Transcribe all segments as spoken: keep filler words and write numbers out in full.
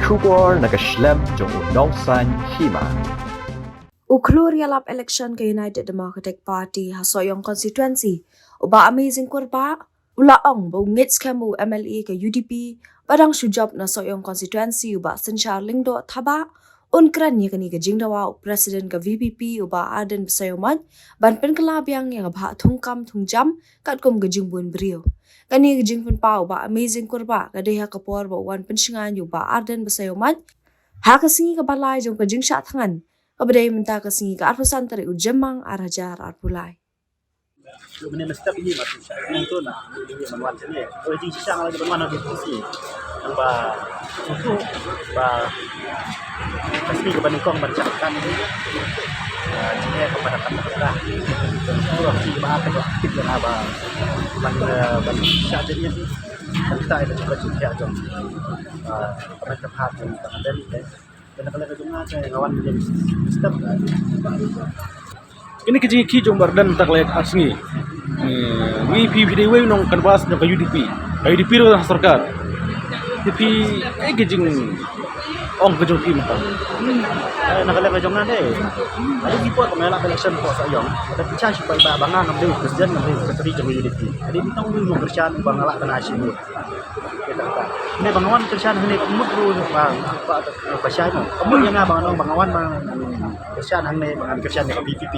Khubor na ka shlem jong u Nongsaiñ Hima. U khlur ïalap election ka United Democratic Party ha Sohiong Constituency, u Bah Amazing Kurbah, u la ong ba u ngeit skhem u M L A ka U D P ba dang shu jop na Sohiong Constituency, u Bah Synshar Lyngdoh Thabah, un kren ïa kane ka jingdawa u President ka V P P, u Bah Ardent Basaiawmoit, ban pynkylla biang ïa ka bhah thungkam thungjam katkum ka jingbun briew. Kane ka jingpynpaw u Bah Amazing Kurbah ka dei ha ka por ba u wan pynshngaiñ ïa u Bah Ardent Basaiawmoit ha ka sngi kaba lai jong ka jingshah thngan, kaba dei mynta ka sngi ka arphew san tarik u Jymmang ar hajar arphew lai. Mynne mynstep ini ma tu sha nang tu na, ini man wan sini. Oi, jingshisha nga la dei ban wan ha B T C. Nang ba tu ba ka sngi kaba nyngkong ban shah thngan ini. Ah, jingeh kaba da kan da. Tu la sngi kaba ar kaba aktif la ba ban, eh, ban shah jingeh. Kan kita ida cuba cuba jong, ah, pemerintah jong Ardent, eh. Kane ka jingkhih jong Bah Ardent mynta ka lai ar sngi. Ngi phi phi dei wei u nong canvass jong ka U D P. Ka U D P ruh ha sorkar. Phi phi, eh, ka jingong ka jong phi mynta. Eh, na ka liang ka jong nga dei. Ade ki por ka me lap election ko Sohiong. Ade pynshai shu paidbah ba nga ngam dei u president, ngam dei u secretary jong U D P. Ade mynta u nongkyrshan ba nga lah kane shi mut. Kata kata. Ngi ba nga wan kyrshan hangne ka mut ruh ba, ba, ba shai mo. Ka mut ïa nga ba nga ong ba nga wan ba kyrshan hangne ba ngan kyrshan ïa ka V P P.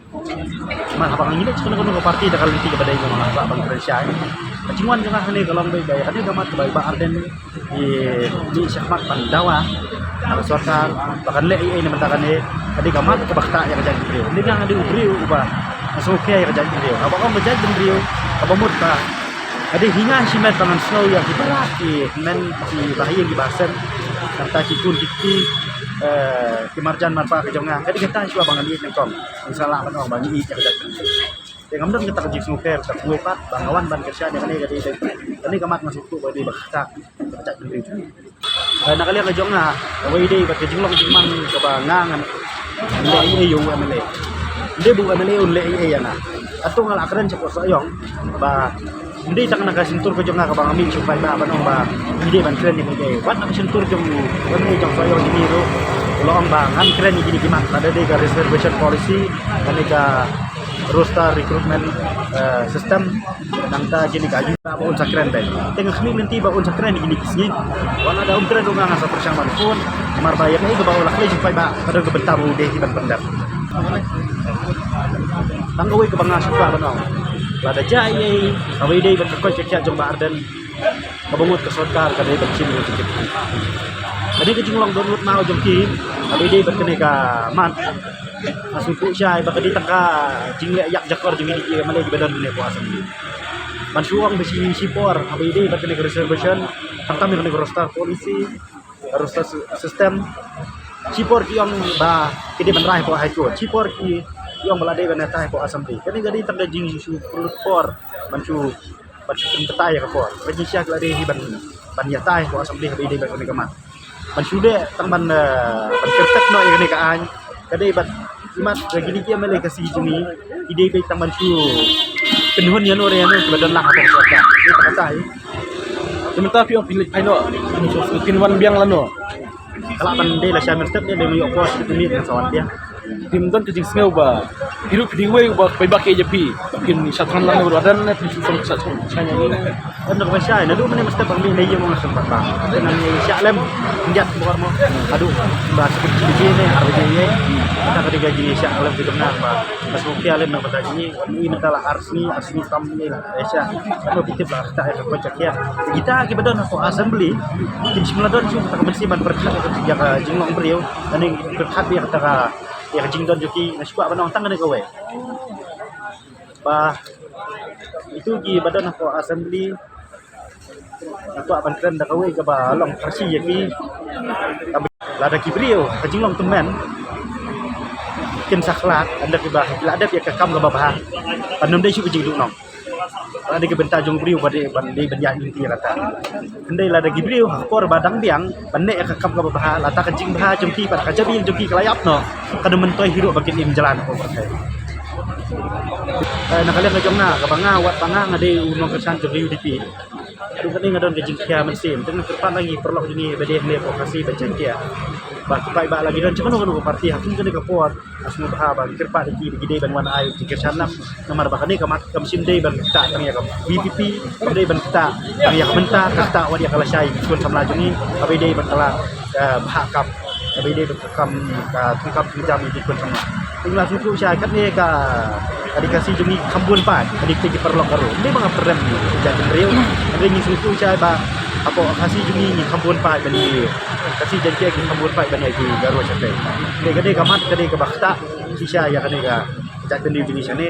Namar haba ngi leit sha kano kano ka party da ka lynti kaba dei, nga ba nga kyrshan. Ka jingwan jong nga hangne ka long ba ïa kane ka mat kaba Bah Ardent i mih shakhmat ban dawa ha ka sorkar ba kan leh ei ei na bynta kane. Ka dei ka mat kaba ktah ïa ka jaitbynriew. Hynrei nga dei u briew uba nga sngewkhia ïa ka jaitbynriew. Haba ong ka jaitbynriew kaba mut ba ka dei hi nga shimet ba ngan sngew ïa ki para ki hynmen ki bahaïing ki bahasem. Nangta ki khun ki kti, eh, ki marjan marpa ka jong nga. Ka dei kata shuwa ba ngan ïeit nyngkong. Ngi sa lah ban ong ba ngi ïeit ïa ka jaitbynriew. Te ngam don kata ka jingsngewkhia kata kawei pat ba nga wan ban kyrshan ïa kane ka dei, kane ka mat nga sngewthuh ba dei ba ktah ïa ka jaitbynriew. Eh, na ka liang ka jong nga, kawei dei bad ka jinglong jingman kaba nga ngan leh ei ei ïa u M L A. Ym dei ba u M L A un leh ei ei ïa nga. Hato nga la kren shapoh Sohiong ba ym dei tang na ka shyntur ka jong nga kaba nga mih shu paidbah ban ong ba ngi dei ban kren ïa kane. Wat na ka shyntur jong u M L A jong Sohiong jong ngi ruh u la ong ba ngan kren ïa kine ki mat, lada dei ka reservation policy, kane ka roster recruitment, eh, system, nangta kine ka ïa ba un sa kren beit. Te nga khmih lynti ba un sa kren ïa kine ki sngi. Wat lada um kren ruh nga ngan sa pyrshang ban phone. Namar ba ïa kaei kaba u la kylli jong u paidbah ka don ka bynta ba u dei hi ban pyndep. Tang kawei kaba nga sngewkwah ban ong, lada jia ei ei, kawei dei bad ka koit ka khiah jong Bah Ardent, kaba mut ka sorkar ka dei ban shim ïa u jingkit. Ka dei ka jinglong dohnud maw jong ki, kawei dei bad kane ka mat. Nga sngewthuh shai ba ka dei tang ka jingleh ïak jakor jong kine ki M L A kiba don hangne hapoh Assembly. Ban shu ong ba shi, shipor haba ïadei bad kane ka reservation, tang tam ïa kane ka roster policy, roster sy-, system. Shipor ki ong ba ki dei ban rai hapoh High Court. Shipor ki, ki ong ba la dei ban ïatai hapoh Assembly. Kane ka dei tang ka jingshu pynlut por ban shu, ban shu pynbatai ïa ka por. Ka jingshisha ki la dei hi ban, ban ïatai hapoh Assembly haba ïadei bad kane ka mat. Ban shu leh tang ban, eh, ban kyrteng noh ïa kane ka aiñ. Ka dei bad imat, eh, kine ki M L A ka C jong ngi, ki dei beit tang ban shu pynhun ïano re ïano kiba don lang hapoh sorkar. Dei tang katai. Te mynta phi ong phi leit phai noh, phin wan biang lano? Ka lah ban dei lashai mynstep, dei, dei ma ïoh por shi minit ngan sa wan biang. Phim don ka jingsngew ba phi ruh phi dei uwei uba paidbah ki ïeit ïa phi, ba phin shah thngan lang ïa u Ardent ne phin shu song shah song shah ïa u? Em, da kaba shai, naduh mynne mynstep ba nga mih na ïing nga sngewbha ba ngan ïa shah lem, ïa bor mo. Haduh ba shu kut jingïeit ne ar baje ïa. Kata ka dei ka jingïashah lem ki dum na ba nga sngewkhia lem na bynta jingïeit. Wan i mynta la ar sngi, ar sngi tam ïa la ïashah. Kano ki tip la kata ïa ka koit ka khiah. Kita kiba don hapoh Assembly kim shym la don shuh kata ka mynsiem ban pyrkhat ïa ka jinglong briew. Lane pyrkhat ïa kata ka, ïa ka jingdon jong ki, nga shu kwah ban ong tang kane kawei. Ba itu kiba don hapoh Assembly, nga kwah ban kren da kawei kaba long pharshi ïa ki. Lada ki briew ka jinglong tymmen kin sa khlad, ynda kiba ki la dep ïa ka kam kaba bha, ban ym dei shuh ka jingduhnong. Lada ka bynta jong u briew ba dei ban, dei ban ïaid lynti ïa kata. Hynrei lada ki briew ha ka por ba dang biang ban leh ïa ka kam kaba bha, lada ka jingbha jong ki bad ka jabieng jong ki ka la ïap noh, kan ym myntoi hi ruh ba kin im jlan hapoh pyrthei. Eh, na ka liang ka jong nga, kaba nga, wat ba nga, nga dei u nongkyrshan jong ka U D P. Haduh katne nga don ka jingkhia mynsiem, te nga kyrpad lang ïa ki paralok jong ngi ba dei hangne hapoh Khasi bad Jaiñtia, ba ki paidbah la ki don sha kano kano ka party ha kane ka por, nga sngewbha ba nga kyrpad ïa ki ba ki dei ban wan ai jingkyrshan lang. Namar ba kane ka mat kam shym dei ban ktah tang ïa ka VPP, kam dei ban ktah tang ïa ka mynta, ka ktah wat ïa ka lashai ki khun samla jong ngi, kaba dei ban kylla, eh, bhah kam, kaba dei ban kam, ka thungkam thungjam ïa ki khun samla. Te nga la sngewthuh shai katne ka, ka dei ka Khasi jong ngi kham bun paid, ka dei ki paralok Garo. Ym dei ba nga pyrem ïa ki jait bynriew, hynrei ngi sngewthuh shai ba hapoh Khasi jong ngi ngi kham bun paid ban ïa, Khasi Jaiñtia ki kham bun paid ban ïa ki Garo shatei. Te ka dei ka mat ka dei kaba ktah shisha ïa kane ka jait bynriew jong ngi shane.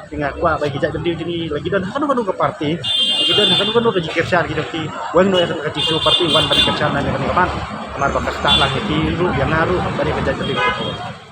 Te nga kwah ba ki jait bynriew jong ngi la ki don ha kano kano ka party, la ki don ha kano kano ka jingkyrshan ki jong ki, wan noh ïa kane ka jingsngew party, wan ban kyrshan ïa kane ka mat. Namar ba ka ktah lang ïa ki ruh, ïa nga ruh, bad ïa ka jait bynriew jong ngi.